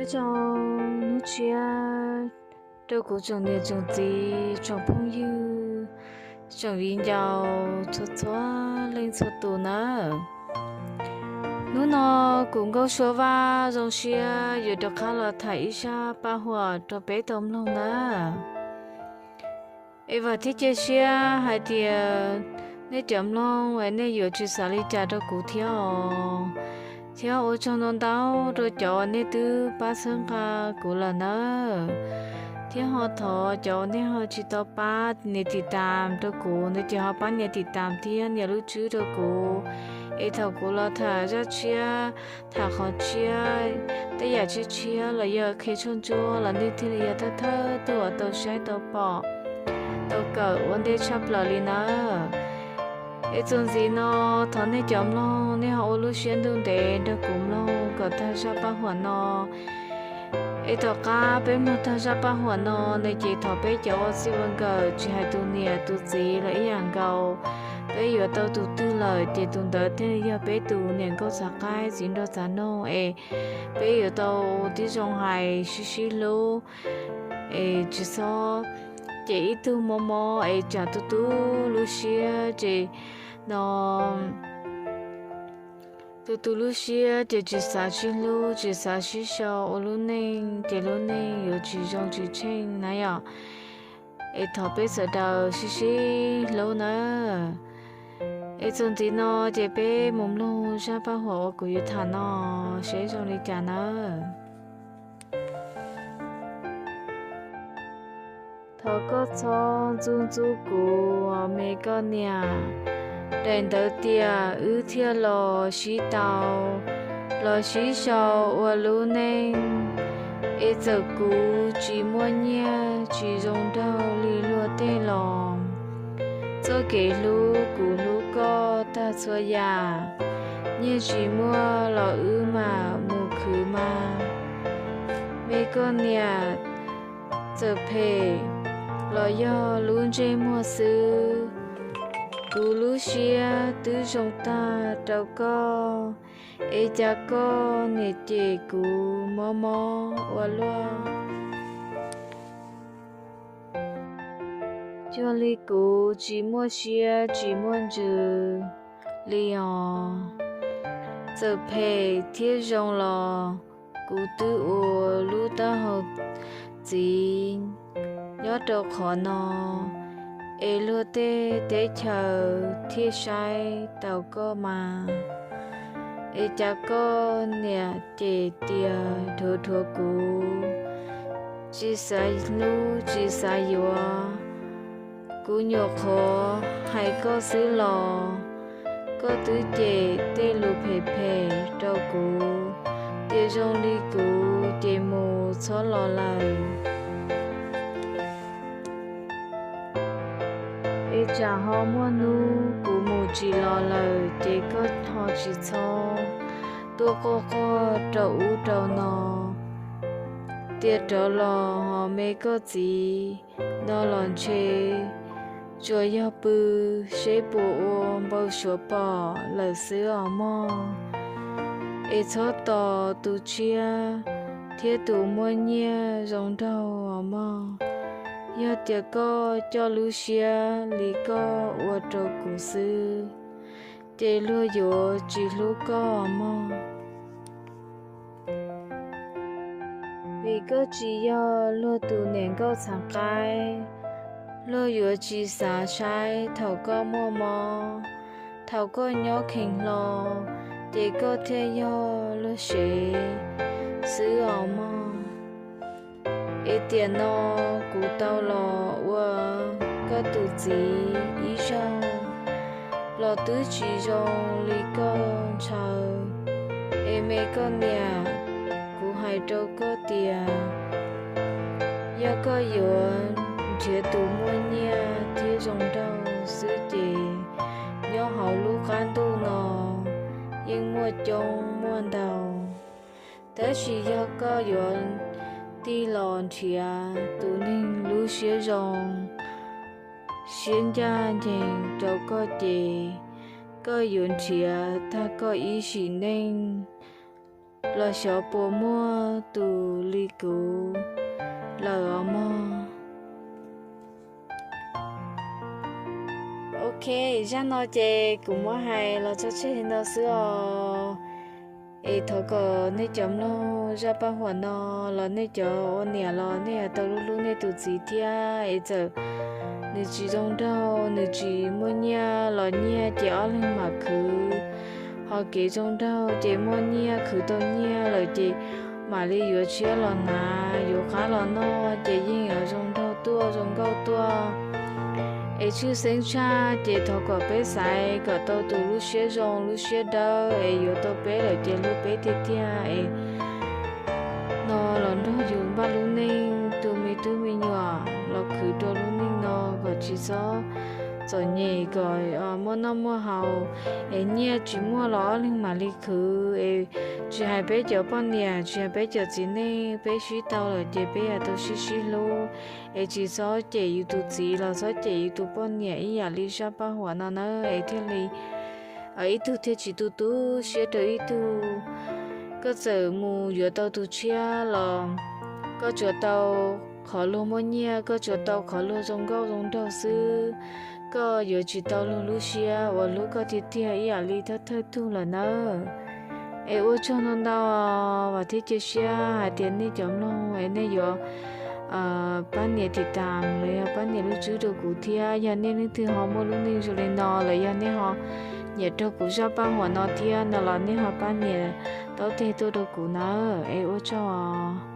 Nyob zoo hnub tshiab rau kuv tsoom niam tsoom txiv tsoom phooj ywg, tsoom viv ncaus txhua txhua leej txhua tus nawb. Hnub no kuv Nkauj Suab Vaj zoo siab yuav rov qab los tham ib zaj paj huam rau peb tau mloog nawb. Es vam thiab cia siab hais tias nej cov mloog es nej yuav tsis xav li cas rau kuv thiab os. Thiab ua tsaug ntau ntau rau cov uas nej twb pab txhawb nqa kuv lawm nawb. Thiab ho thov cov uas nej ho tsis tau pab nias tiv tam rau kuv ntawd ces ho pab nias tiv tam thiab nias lub tswb rau kuv, es thaum kuv los tham zaj tshiab, tham qhov tshiab, tej yam tshiab tshiab los yog qhia tshuaj ntsuab los nej thiaj li yog thawj thawj tug uas tau saib tau pom, tau kawm ua ntej tshaj plaws li nawb. Es txuas ntxiv no, thov nej cov mloog nej ho ua lub siab ntuj ntev nrog kuv mloog kom tag zaj paj huam no. Es tom qab peb mloog tag zaj paj huam no, nws ces thov peb cov ua txij ua nkawm tsis hais tus niam tus txiv los ib yam nkaus, peb yuav tau tus twg lawm ces tus ntawd thiaj li yog peb tus niam nkauj txhav qaib txiv nraug txav noog es peb yuav tau tib zoo hais sib sib hlub, es tsis txhob cem ib tug mob mob es tsam tu tu lub siab ces no tu tu lub siab ces tsis xav sib hlub tsis xav sib sau ua lub neej ces lub neej yuav tsis zoo tsis tsheej na yom. Es thov peb sawv daws sib sib hlub nawb. Es txuas ntxiv no ces peb mus mloog zaj paj huam uas kuv yuav tham no seb zoo li cas nawb. Thov koj txhob ntxub ntxub kuv os me koj niam. Daim ntawv tiam wb thiaj los sib tau, los sib sau ua lub neej. Es txawm kuv tsis muaj nyiaj tsis zoo nraug li luag tej los, txoj kev hlub kuv hlub koj tag txhua yam. Nyiaj tsis muaj los wb mam mus khwv mas, me koj niam. Txawm phem los yog lub ntsej muag xwb, kuv lub siab twb zoo tag rau koj, es cas koj niam cem kuv mob mob ua luaj. Cuag li kuv tsis muaj siab tsis muaj ntsws li os. Txawm phem thiab zoo los kuv twb ua lub taub hau txiv nyob rau qhov no, es luag tej teb chaws thiaj saib tau koj mas. Es cas koj niam cem tias dhuav dhuav kuv, tsis xav hlub tsis xav yuav. Kuv nyuam qhuav hais koj xwb los koj twb cem tej lus phem phem rau kuv, tias zoo li kuv ces mus txhob los lawm. Es tsam ho muaj hnub kuv mus tsis los lawm ces koj ho tsis txhob tuaj quaj quaj rau ub rau no, tias rov los ho me koj txiv no los ntshe tsuas yog pw seb puas ua npau suav pom lawm xwb os mog. Es txhob tos tus tshiab thiab tus muaj nyiaj zoo nraug os mog. Yog tias koj coj lub siab li koj ua rau kuv xwb, ces luag yuav tsis hlub koj mog. Vim koj tsis yog luag tus niam nkauj txhav qaib, luag yuav tsis xav saib thaum koj muaj mob, thaum koj nyob kheev hlo, ces koj thiaj yog luag sev xwb os mog. Es tiam no kuv tau los ua koj tus txiv ib zaug los twb tsis zoo li koj ntshaw. Es me koj niam, kuv hais rau koj tias, yog koj yuav nrhiav tus muaj nyiaj thiab zoo nraug xwb ces nyob hauv lub qab ntuj no yeej muaj coob muaj ntau. Tab sis yog koj yuav tig los nrhiav tus neeg lub siab zoo, siab ncaj ncees rau koj ces koj yuav nrhiav tag koj ib sim neej los xyov puas muaj tus kuv lawm os mog. Ok, zaj no ces kuv muab hais los tso tseg li no xwb os. Es thov kom nej cov mloog zaj paj huam no los nej cov ua niam los nej yuav tau hlub hlub nej tus txiv thiab. Es txawm nws tsis zoo nraug, nws tsis muaj nyiaj los nyiaj ces ob leeg mam khwv. Ho kev zoo nraug ces muaj nyiaj, khwv tau nyiaj lawm ces mam li yuav tshiab los hnav, yuav qab los noj ces yeej yuav zoo nraug tuaj zoo nkauj tuaj. Es tshwj xeeb tshaj ces thov kom peb xaiv kom tau tus lub siab zoo lub siab dawb es yuav tau peb lawm ces hlub peb tiag tiag es no los nrog yus npaj lub neej tu me tub me nyuam los khwv rau lub neej no kom tsis txhob txom nyem, kom muaj noj muaj haus. Es nyiaj tsis muaj los ob leeg mam li khwv. Es tsis hais peb cov poj niam, tsis hais peb cov txiv neej, peb sib tau lawm ces peb yuav tau sib sib hlub. Es tsis txhob cem yus tus txiv los txhob cem yus tus poj niam ib yam li zaj paj huam no nawb. Es thiaj li ib tug thiaj tsis tu tu siab rau ib tug. Koj txawm mus yuav tau tus tshiab los koj tsuas tau qhov luag muaj nyiaj, koj tsuas tau qhov luag zoo nkauj zoo nraug xwb. Koj yuav tsis tau luag lub siab uas hlub koj tiag tiag ib yam li thawj thawj tug lawm nawb. Es ua tsaug ntau ntau, vam thiab cia siab hais tias nej cov mloog es nej yuav pab nias tiv tas los yog pab nias lub tswb rau kuv thiab. Yog nej leej twg ho muaj lub neej zoo li no los yog nej ho nyiam raug kuv zaj paj huam no thiab no los nej ho pab nias taub teg tuaj rau kuv nawb. Es ua tsaug os.